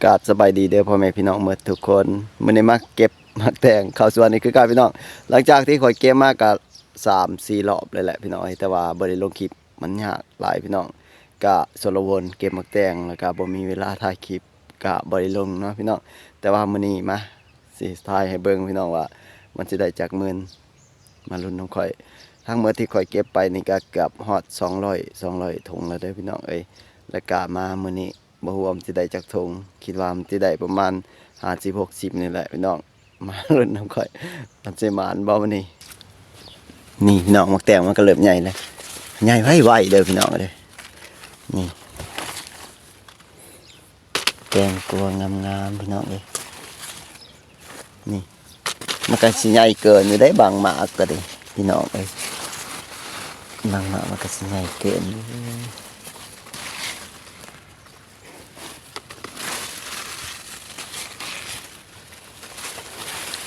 ກາບສະບາຍດີເດີພໍ່ແມ່ພີ່ນ້ອງໝົດທຸກຄົນ. ມື້ນີ້ມາເກັບໝາກແຕງເຂົ້າສວນອີກຄືເກົ່າພີ່ນ້ອງ. ຫຼັງຈາກທີ່ຂ້ອຍເກັບມາກະສາມສີ່ລອບເລີຍແຫຼະພີ່ນ້ອງເອີຍ, ແຕ່ວ່າບໍ່ໄດ້ລົງຄລິບ ມັນຍາກຫຼາຍພີ່ນ້ອງ. ກະຊົນລະວົນເກັບໝາກແຕງ ແລ້ວກະບໍ່ມີເວລາຖ່າຍຄລິບ ກະບໍ່ໄດ້ລົງເນາະພີ່ນ້ອງ. ແຕ່ວ່າມື້ນີ້ມາ ຊິຖ່າຍໃຫ້ເບິ່ງພີ່ນ້ອງວ່າມັນຊິໄດ້ຈັກໝື່ນ. ມາລຸ້ນນຳຂ້ອຍ. ທັງໝົດທີ່ຂ້ອຍເກັບໄປນີ້ກະເກືອບຮອດສອງຮ້ອຍ ສອງຮ້ອຍຖົງແລ້ວເດີພີ່ນ້ອງເອີຍ. ແລ້ວກະມາມື້ນີ້ບໍ່ຮູ້ວ່າມັນຊິໄດ້ຈັກຖົງ, ຄິດວ່າມັນຊິໄດ້ປະມານຫ້າສິບ ຫົກສິບນີ້ແຫຼະພີ່ນ້ອງ. ມາລຸ້ນນຳຂ້ອຍ ມັນຊິໝານບໍ່ມື້ນີ້. ນີ້ພີ່ນ້ອງ ໝາກແຕງມັນກະເລີ່ມໃຫຍ່ແລ້ວ, ໃຫຍ່ໄວໆເດີພີ່ນ້ອງເອີຍ. ນີ້ ແຕງກວາງາມໆ ພີ່ນ້ອງເອີຍ. ນີ້ ມັນກະຊິໃຫຍ່ເກີນຢູ່ເດ້ ບາງໝາກກະດີພີ່ນ້ອງເອີຍ, ບາງໝາກມັນກະຊິໃຫຍ່ເກີນຢູ່.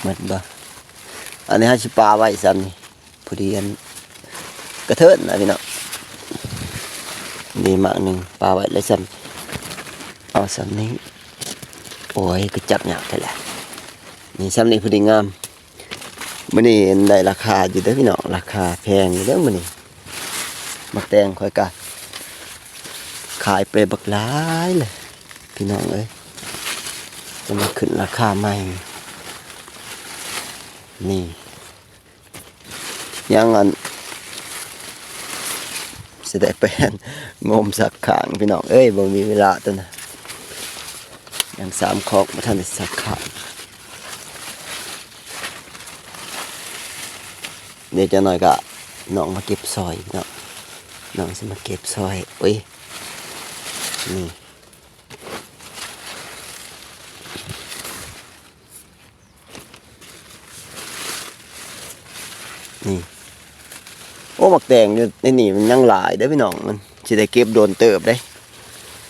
ໝົດບໍ່? ອັນນີ້ເຮົາຊິປະໄວ້ຊ່ຳນີ້. ພໍດີອັນກະເທີນນະພີ່ນ້ອງ. ນີ້ໝາກໜຶ່ງປະໄວ້ແລ້ວຊ້ຳ ເອົາຊ່ຳນີ້. ໂອ້ຍ ຄືຈັບຍາກແທ້ລະ. ນີ້ຊ່ຳນີ້ພໍດີງາມ. ມື້ນີ້ໄດ້ລາຄາຢູ່ເດີພີ່ນ້ອງ, ລາຄາແພງຢູ່ເດີມື້ນີ້. ໝາກແຕງຂ້ອຍກະຂາຍໄປບັກຫຼາຍເລີຍພີ່ນ້ອງເອີຍ, ຈະມາຂຶ້ນລາຄາໃໝ່. ນີ້ ຍັງອັນ ຊິໄດ້ໄປງົມຊັກຂ້າງພີ່ນ້ອງເອີຍ, ບໍ່ມີເວລາຕົວນະ. ຍັງສາມຄອກບໍ່ທັນໄດ້ຊັກຂ້າງ. ດຽວຈັກໜ້ອຍກະນ້ອງມາເກັບຊ່ອຍເນາະ, ນ້ອງຊິມາເກັບຊ່ອຍ. ໂອ້ຍ ນີ້ ນີ້ ໂອ້ ໝາກແຕງຢູ່ໃນນີ້ມັນຍັງຫຼາຍເດ້ພີ່ນ້ອງ, ມັນຊິໄດ້ເກັບດົນເຕີບເດ້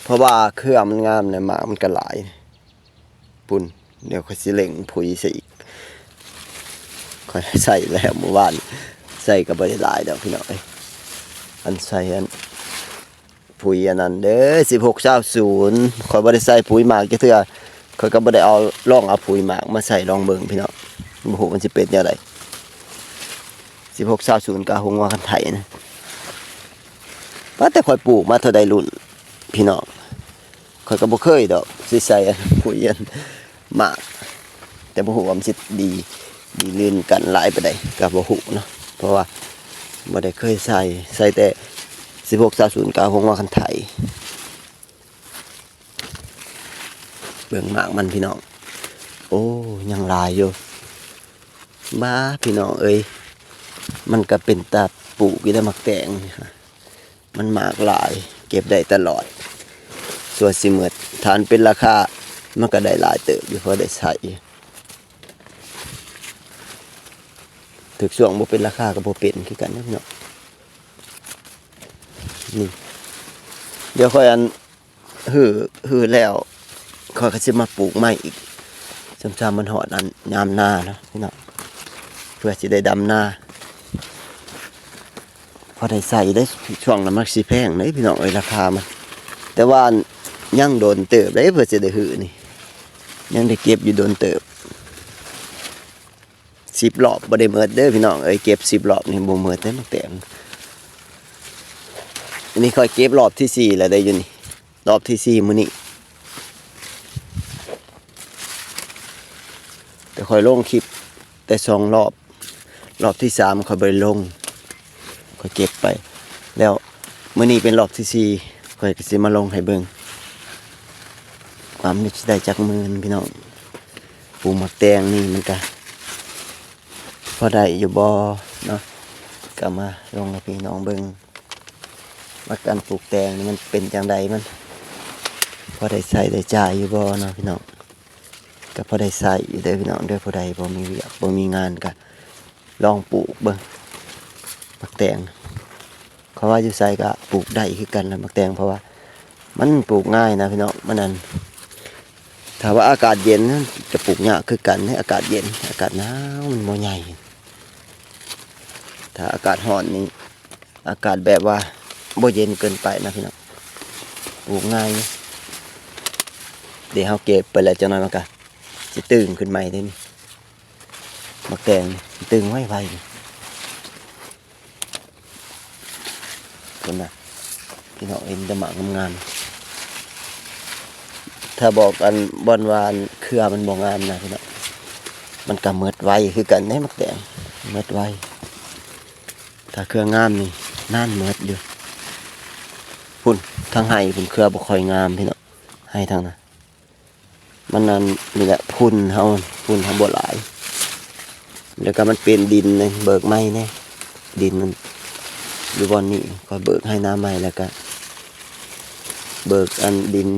ເພາະວ່າເຄືອມັນງາມແລະໝາກມັນກະຫຼາຍ. ປຸ້ນ ດຽວຂ້ອຍຊິເລັ່ງຜຸຍໃສ່ອີກ, ຂ້ອຍໃສ່ແລ້ວມື້ວານ, ໃສ່ກະບໍ່ໄດ້ຫຼາຍດອກພີ່ນ້ອງເອີຍ. ອັນໃສ່ອັນ ປຸ໋ຍອັນນັ້ນເດີ ສິບຫົກຊາວສູນ ຂ້ອຍບໍ່ໄດ້ໃສ່ປຸ໋ຍໝາກຈັກເທື່ອ, ຂ້ອຍກໍບໍ່ໄດ້ເອົາ ລອງເອົາປຸ໋ຍໝາກມາໃສ່ລອງເບິ່ງພີ່ນ້ອງ, ບໍ່ຮູ້ມັນຊິເປັນແນວໃດ. ສິບຫົກຊາວສູນ ກະຫົວງົວຄັນໄຖນະ, ວ່າແຕ່ຂ້ອຍປູກມາເທົ່າໃດລຸ້ນພີ່ນ້ອງ, ຂ້ອຍກໍບໍ່ເຄີຍດອກ ຊິໃສ່ອັນປຸ໋ຍອັນໝາກ, ແຕ່ບໍ່ຮູ້ວ່າມັນຊິດີ ດີລື່ນກັນຫຼາຍປານໃດກໍບໍ່ຮູ້ເນາະ, ເພາະວ່າບໍ່ໄດ້ເຄີຍໃສ່, ໃສ່ແຕ່ສິບຫົກຊາວສູນ ກະຫົວງົວຄັນໄຖ. ເບິ່ງໝາກມັນພີ່ນ້ອງ, ໂອ້ ຍັງຫຼາຍຢູ່. ບ້າ ພີ່ນ້ອງເອີຍ ມັນກະເປັນຕາປູກຢູ່ເດ້ໝາກແຕງ. ມັນໝາກຫຼາຍ ເກັບໄດ້ຕະຫຼອດ ຊົ່ວຊິໝົດ. ຖ້າມັນເປັນລາຄາ ມັນກະໄດ້ຫຼາຍເຕີບຢູ່ ພໍໄດ້ໃຊ້. ຖືກຊ່ວງບໍ່ເປັນລາຄາກໍບໍ່ເປັນຄືກັນເນາະພີ່ນ້ອງ. ນີ້ ດຽວຂ້ອຍອັນ ຮື້ ຮື້ແລ້ວ ຂ້ອຍກໍຊິມາປູກໃໝ່ອີກ ຊ່ຳໆ ມັນຮອດອັນຍາມນາເນາະພີ່ນ້ອງ, ເພື່ອຊິໄດ້ດຳນາ ພໍໄດ້ໃຊ້ໄດ້. ຊ່ວງນັ້ນມັກຊິແພງເດ້ພີ່ນ້ອງເອີຍ ລາຄາມັນ, ແຕ່ວ່າຍັງດົນເຕີບເດ້ ເພື່ອຊິໄດ້ຮື້ນີ້ ຍັງໄດ້ເກັບຢູ່ດົນເຕີບ. ສິບລອບບໍ່ໄດ້ໝົດເດີພີ່ນ້ອງເອີຍ, ເກັບສິບລອບນີ້ບໍ່ໝົດເດ້ໝາກແຕງ. ອັນນີ້ຂ້ອຍເກັບລອບທີສີ່ແລ້ວໄດ໋ຢູ່ນີ້ ລອບທີສີ່ມື້ນີ້. ແຕ່ຂ້ອຍລົງຄລິບແຕ່ສອງລອບ, ລອບທີສາມຂ້ອຍບໍ່ໄດ້ລົງ, ຂ້ອຍເກັບໄປແລ້ວ. ມື້ນີ້ເປັນລອບທີສີ່ ຂ້ອຍກໍຊິມາລົງໃຫ້ເບິ່ງວ່າມັນຊິໄດ້ຈັກໝື່ນພີ່ນ້ອງ. ປູກໝາກແຕງນີ້ມັນກະພໍໄດ້ຢູ່ບໍ່ເນາະ, ກໍມາລົງໃຫ້ພີ່ນ້ອງເບິ່ງວ່າການປູກແຕງນີ້ມັນເປັນຈັ່ງໃດ, ມັນພໍໄດ້ໃຊ້ໄດ້ຈ່າຍຢູ່ບໍ່ເນາະພີ່ນ້ອງ. ກໍພໍໄດ້ໃຊ້ຢູ່ເດີພີ່ນ້ອງເດີ, ຜູ້ໃດບໍ່ມີວຽກບໍ່ມີງານກໍລອງປູກເບິ່ງໝາກແຕງ. ເພາະວ່າຢູ່ໃສກໍປູກໄດ້ຄືກັນລະໝາກແຕງ, ເພາະວ່າມັນປູກງ່າຍນະພີ່ນ້ອງ. ມັນອັນ ຖ້າວ່າອາກາດເຢັນຈະປູກຍາກຄືກັນເດ້, ອາກາດເຢັນ ອາກາດໜາວມັນບໍ່ໃຫຍ່. ຖ້າອາກາດຮ້ອນນີ້ ອາກາດແບບວ່າບໍ່ເຢັນເກີນໄປນະພີ່ນ້ອງ, ປູກງ່າຍ. ດເຮົາເກັບໄປແລ້ວ ຈັກໜ້ອຍມັນກະຊິຕຶງຂຶ້ນໃໝ່ເດ້ນີ້. ໝາກແຕງນີ້ຕຶງໄວໆ ນີ້. ພຸ້ນນະ ພີ່ນ້ອງເຫັນແຕ່ໝາກງາມໆ. ຖ້າບອກອັນ ບ່ອນວ່າອັນເຄືອມັນບໍ່ງາມນະພີ່ນ້ອງ ມັນກະໝົດໄວຄືກັນເດ້ໝາກແຕງ ໝົດໄວ. ຖ້າເຄືອງາມນີ້ນານໝົດຢູ່. ພຸ້ນ ທາງໄຮ່ພຸ້ນເຄືອບໍ່ຄ່ອຍງາມພີ່ນ້ອງ ໄຮ່ທາງນັ້ນ. ມັນນັ້ນ ນີ້ແຫຼະ ຝຸ່ນເຮົາ ຝຸ່ນເຮົາບໍ່ຫຼາຍ ແລ້ວກໍມັນເປັນດິນເດ້ ເບີກໃໝ່ແດ່. ດິນມັນຢູ່ບ່ອນນີ້ ຂ້ອຍເບີກໄຮ່ນາໃໝ່ ແລ້ວກໍເບີກອັນດິນ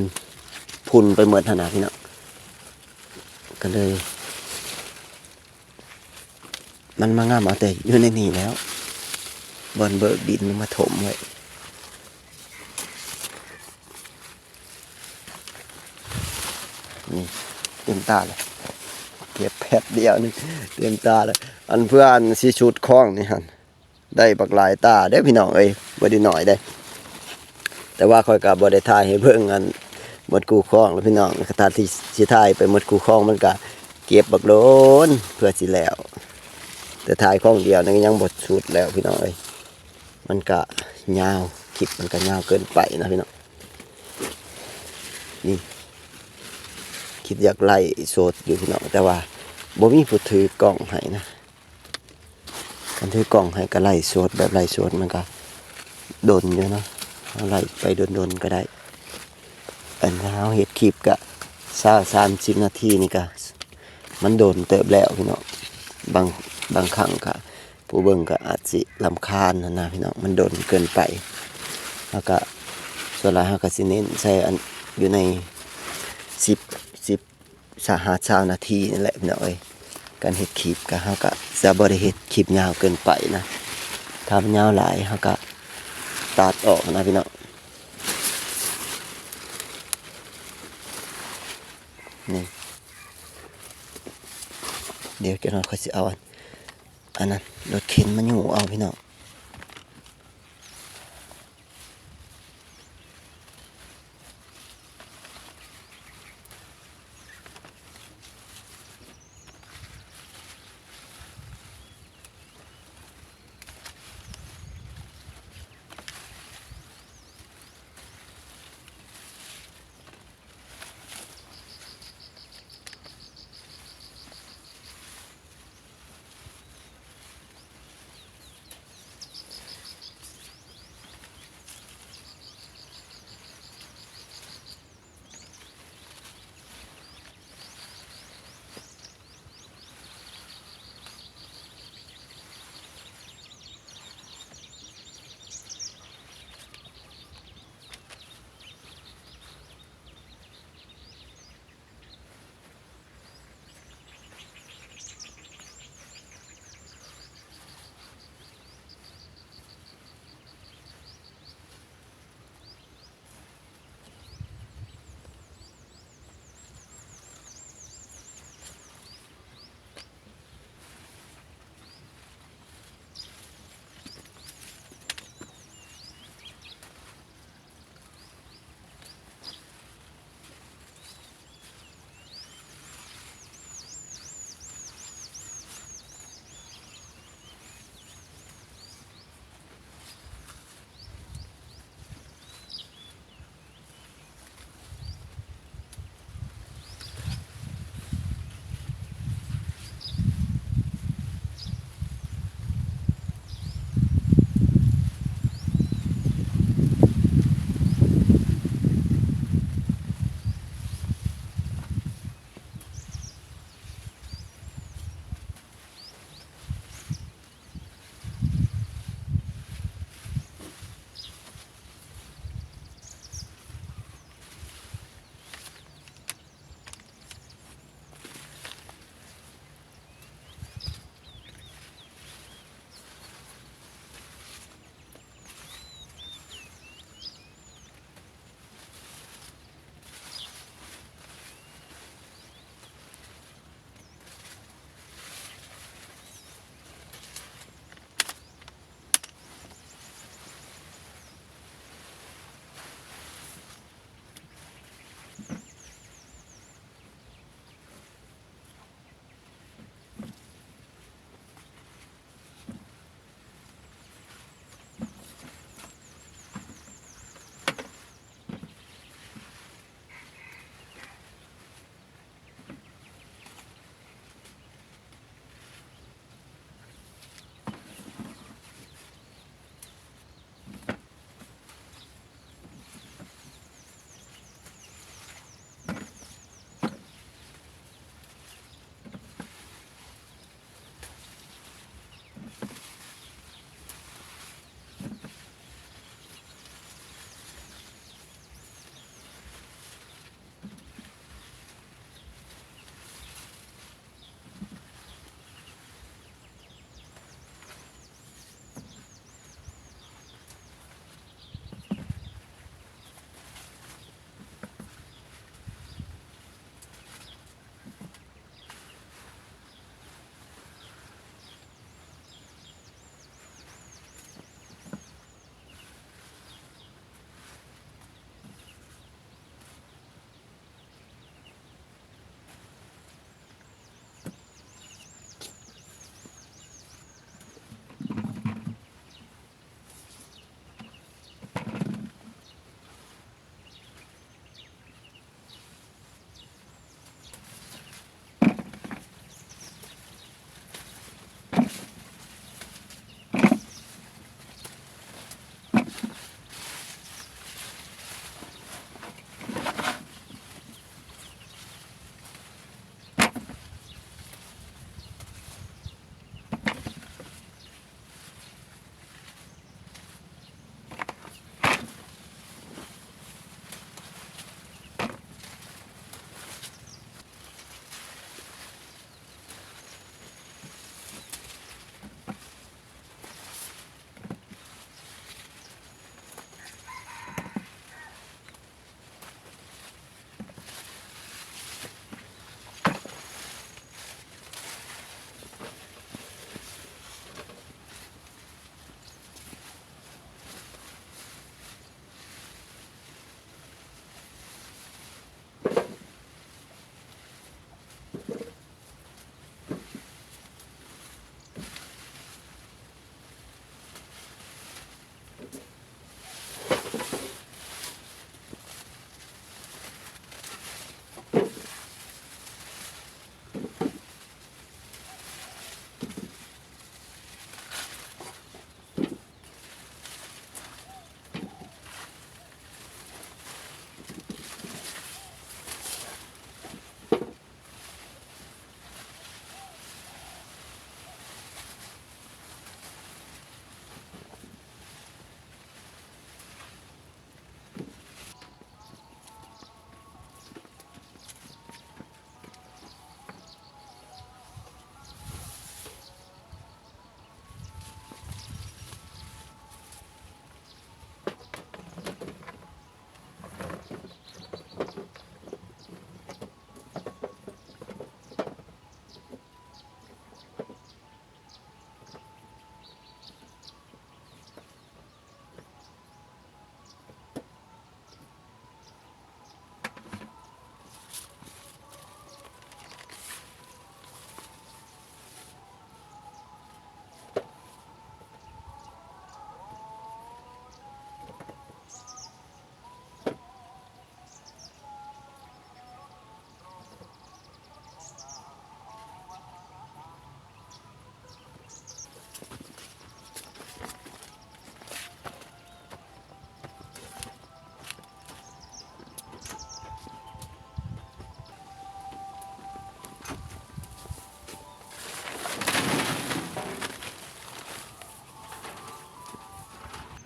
ຝຸ່ນໄປໝົດຫັ້ນນະພີ່ນ້ອງ. ກໍເລີຍ ມັນມາງາມເອົາແຕ່ຢູ່ໃນນີ້ແລ້ວ ບ່ອນເບີກດິນມັນມາຖົມໄວ້. ນີ້ເຕັມຕາເລີຍ ເກັບແປັບດຽວນີ້ເຕັມຕາເລີຍ. ອັນເພື່ອອັນຊິຊຸດຄອງນີ້ຫັ້ນ ໄດ້ບັກຫຼາຍຕາເດ້ພີ່ນ້ອງເອີຍ ບໍ່ໄດ້ໜ້ອຍເດ້. ແຕ່ວ່າຂ້ອຍກໍບໍ່ໄດ້ຖ່າຍໃຫ້ເບິ່ງອັນໝົດຄູ່ຄອງແລ້ວພີ່ນ້ອງ ຖ້າທີ່ຊິຖ່າຍໄປໝົດຄູ່ຄອງ ມັນກໍເກັບບັກດົນເພື່ອຊິແລ້ວ. ແຕ່ຖ່າຍຄອງດຽວນີ້ກໍຍັງບໍ່ສຸດແລ້ວພີ່ນ້ອງເອີຍ ມັນກະຍາວ ຄລິບມັນກະຍາວເກີນໄປນະພີ່ນ້ອງ. ນີ້ ຄລິບຢາກໄລຟ໌ສົດຢູ່ພີ່ນ້ອງ ແຕ່ວ່າບໍ່ມີຜູ້ຖືກ້ອງໃຫ້ນະ. ຄັນຖືກ້ອງໃຫ້ກໍໄລຟ໌ສົດ ແບບໄລຟ໌ສົດມັນກະດົນຢູ່ເນາະ ເຮົາໄລໄປດົນໆກໍໄດ້. ອັນເຮົາເຮັດຄລິບກະຊາວ ສາມສິບນາທີນີ້ກະ ມັນດົນເຕີບແລ້ວພີ່ນ້ອງ. ບາງ ບາງຄັ້ງກະ ຜູ້ເບິ່ງກໍອາດຊິລຳຄານຫັ້ນນະພີ່ນ້ອງ ມັນດົນເກີນໄປ. ເຮົາກໍ ສ່ວນຫຼາຍເຮົາກໍຊິເນັ້ນໃສ່ອັນຢູ່ໃນສິບ ສິບ ຊາວ ຫາຊາວນາທີນີ້ແຫຼະພີ່ນ້ອງເອີຍ. ການເຮັດຄລິບກໍ ເຮົາກໍຈະບໍ່ໄດ້ເຮັດຄລິບຍາວເກີນໄປນະ ຖ້າມັນຍາວຫຼາຍເຮົາກໍຕັດອອກນະພີ່ນ້ອງ. ນີ້ ດຽວຈັກໜ້ອຍຂ້ອຍຊິເອົາອັນ ອັນນັ້ນ ລົດເຂັນມາຍູ້ເອົາພີ່ນ້ອງ.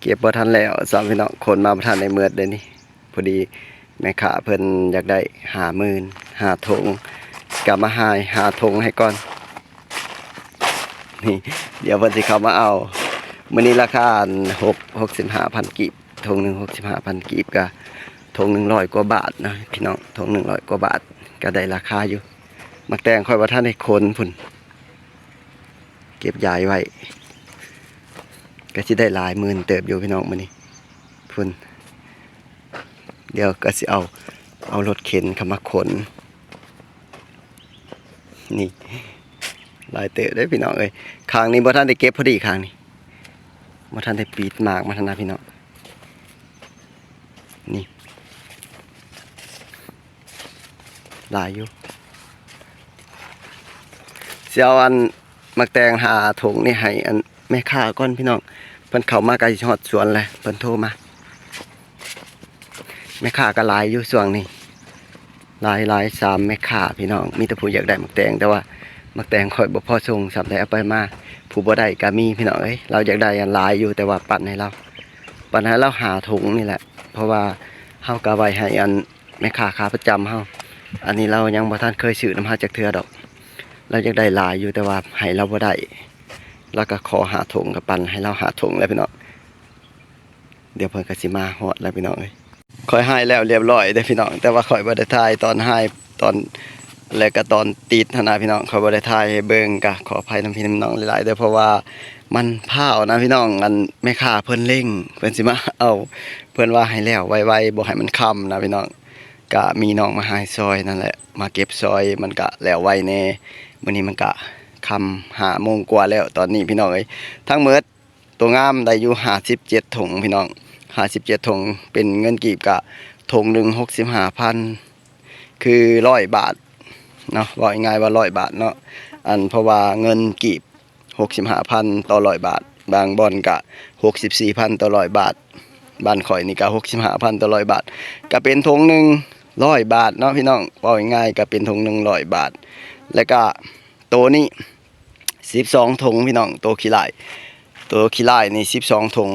ເກັບບໍ່ທັນແລ້ວຊ້ຳພີ່ນ້ອງ ຂົນມາບໍ່ທັນໄດ້ໝົດເດ້ນີ້. ພໍດີແມ່ຄ້າເພິ່ນຢາກໄດ້ຫ້າໝື່ນ ຫ້າຖົງ ກໍມາຫາຍຫ້າຖົງໃຫ້ກ່ອນ. ນີ້ ດຽວເພິ່ນຊິເຂົ້າມາເອົາ. ມື້ນີ້ລາຄາອັນ ຫົກ ຫົກສິບຫ້າພັນກີບ ຖົງໜຶ່ງຫົກສິບຫ້າພັນກີບ ກໍຖົງໜຶ່ງຮ້ອຍກວ່າບາດນະພີ່ນ້ອງ ຖົງໜຶ່ງຮ້ອຍກວ່າບາດ ກໍໄດ້ລາຄາຢູ່. ໝາກແຕງຂ້ອຍບໍ່ທັນໄດ້ຂົນພຸ້ນ ເກັບຢາຍໄວ້ ກໍຊິໄດ້ຫຼາຍໝື່ນເຕີບຢູ່ພີ່ນ້ອງມື້ນີ້ພຸ້ນ. ດຽວກໍຊິເອົາ ເອົາລົດເຂັນເຂົ້າມາຂົນ. ນີ້ ຫຼາຍເຕີບເດ້ພີ່ນ້ອງເອີຍ. ຂ້າງນີ້ບໍ່ທັນໄດ້ເກັບ ພໍດີຂ້າງນີ້ບໍ່ທັນໄດ້ປີດໝາກມັນຫັ້ນນະພີ່ນ້ອງ. ນີ້ ຫຼາຍຢູ່. ຊິເອົາອັນໝາກແຕງຫ້າຖົງນີ້ໃຫ້ອັນແມ່ຄ້າກ່ອນພີ່ນ້ອງ ເພິ່ນເຂົ້າມາໃກ້ຊິຮອດສວນແລ້ວ ເພິ່ນໂທມາ. ແມ່ຄ້າກໍຫຼາຍຢູ່ຊ່ວງນີ້ ຫຼາຍໆ ສາມແມ່ຄ້າພີ່ນ້ອງ ມີແຕ່ຜູ້ຢາກໄດ້ໝາກແຕງ ແຕ່ວ່າໝາກແຕງຂ້ອຍບໍ່ພໍສົ່ງຊ້ຳ ໄດ້ເອົາໄປມາ. ຜູ້ບໍ່ໄດ້ກໍມີພີ່ນ້ອງເອີຍ ລາວຢາກໄດ້ອັນຫຼາຍຢູ່ ແຕ່ວ່າປັນໃຫ້ລາວ ປັນໃຫ້ລາວຫ້າຖົງນີ້ແຫຼະ ເພາະວ່າເຮົາກໍໄວ້ໃຫ້ອັນ ແມ່ຄ້າຂາປະຈຳເຮົາ. ອັນນີ້ລາວຍັງບໍ່ທັນເຄີຍຊື້ນຳເຮົາຈັກເທື່ອດອກ ລາວຢາກໄດ້ຫຼາຍຢູ່ ແຕ່ວ່າໃຫ້ລາວບໍ່ໄດ້ ລາວກໍຂໍຫ້າຖົງ ກໍປັນໃຫ້ລາວຫ້າຖົງແຫຼະພີ່ນ້ອງ. ດຽວເພິ່ນກໍຊິມາຮອດແລ້ວພີ່ນ້ອງເອີຍ. ຂ້ອຍຫາຍແລ້ວລຽບລ້ອຍເດ້ພີ່ນ້ອງ ແຕ່ວ່າຂ້ອຍບໍ່ໄດ້ຖ່າຍຕອນຫາຍ ຕອນ ແລະກໍຕອນຕິດຫັ້ນນະພີ່ນ້ອງ ຂ້ອຍບໍ່ໄດ້ຖ່າຍໃຫ້ເບິ່ງ ກໍຂໍອະໄພນຳພີ່ນຳນ້ອງຫຼາຍໆເດີ້ ເພາະວ່າມັນພ້າວນະພີ່ນ້ອງ. ອັນແມ່ຄ້າເພິ່ນເລັ່ງ ເພິ່ນຊິມາເອົາ ເພິ່ນວ່າໃຫ້ແລ້ວໄວໆ ບໍ່ໃຫ້ມັນຄ່ຳນະພີ່ນ້ອງ. ກະມີນ້ອງມາຫາຍຊອຍນັ້ນແຫຼະ ມາເກັບຊອຍ ມັນກະແລ້ວໄວແດ່. ມື້ນີ້ມັນກະຄ່ຳຫ້າໂມງກວ່າແລ້ວຕອນນີ້ພີ່ນ້ອງເອີຍ. ທັງໝົດໂຕງາມໄດ້ຢູ່ຫ້າສິບເຈັດຖົງພີ່ນ້ອງ ຫ້າສິບເຈັດຖົງ ເປັນເງິນກີບກະຖົງໜຶ່ງຫົກສິບຫ້າພັນ ຄືຮ້ອຍບາດເນາະ ເວົ້າງ່າຍໆວ່າຮ້ອຍບາດເນາະ. ອັນ ເພາະວ່າເງິນກີບ ຫົກສິບຫ້າພັນຕໍ່ຮ້ອຍບາດ ບາງບ່ອນກະຫົກສິບສີ່ພັນຕໍ່ຮ້ອຍບາດ. ບ້ານຂ້ອຍນີ້ກະຫົກສິບຫ້າພັນຕໍ່ຮ້ອຍບາດ ກະເປັນຖົງໜຶ່ງຮ້ອຍບາດເນາະພີ່ນ້ອງ ເວົ້າງ່າຍໆກະເປັນຖົງໜຶ່ງຮ້ອຍບາດ. ແລ້ວກະໂຕນີ້ສິບສອງຖົງພີ່ນ້ອງ ໂຕຂີ້ຫຼ້າຍ ໂຕຂີ້ຫຼ້າຍນີ້ສິບສອງຖົງ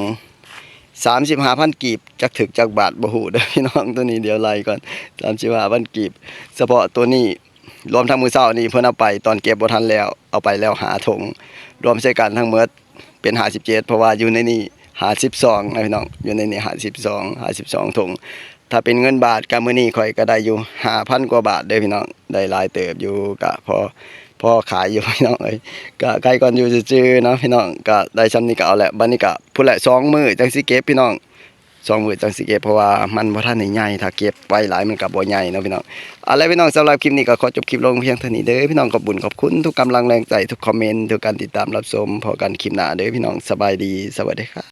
ສາມສິບຫ້າພັນກີບ ຈັກຖືກຈັກບາດບໍ່ຮູ້ເດີ້ພີ່ນ້ອງ. ໂຕນີ້ດຽວໄລ່ກ່ອນ ສາມສິບຫ້າພັນກີບ ສະເພາະໂຕນີ້ ລວມທັງມື້ເຊົ້ານີ້ເພິ່ນເອົາໄປ ຕອນເກັບບໍ່ທັນແລ້ວ ເອົາໄປແລ້ວຫ້າຖົງ ລວມໃສ່ກັນທັງໝົດເປັນຫ້າສິບເຈັດ ເພາະວ່າຢູ່ໃນນີ້ຫ້າສິບສອງນະພີ່ນ້ອງ ຢູ່ໃນນີ້ຫ້າສິບສອງ ຫ້າສິບສອງຖົງ. ຖ້າເປັນເງິນບາດກະມື້ນີ້ຂ້ອຍກະໄດ້ຢູ່ຫ້າພັນກວ່າບາດເດີ້ພີ່ນ້ອງ ໄດ້ຫຼາຍເຕີບຢູ່ ກະພໍ ພໍຂາຍຢູ່ພີ່ນ້ອງເອີຍ. ກະໄກກ່ອນຢູ່ຊື່ໆເນາະພີ່ນ້ອງ ກະໄດ້ຊ່ຳນີ້ກະເອົາແຫຼະ. ບາດນີ້ກະພຸ້ນແຫຼະ ສອງມື້ຈັ່ງຊິເກັບພີ່ນ້ອງ ສອງມື້ຈັ່ງຊິເກັບ ເພາະວ່າມັນບໍ່ທັນໄດ້ໃຫຍ່ ຖ້າເກັບໄວຫຼາຍມັນກໍບໍ່ໃຫຍ່ເນາະພີ່ນ້ອງ. ເອົາລະພີ່ນ້ອງ ສຳລັບຄລິບນີ້ກໍຂໍຈົບຄລິບລົງພຽງເທົ່ານີ້ເດີພີ່ນ້ອງ. ຂອບບຸນຂອບຄຸນທຸກກຳລັງແຮງໃຈ ທຸກຄອມເມັນ ທຸກການຕິດຕາມຮັບຊົມ. ພໍ້ກັນຄລິບໜ້າເດີພີ່ນ້ອງ. ສະບາຍດີ ສະຫວັດດີຄັບ.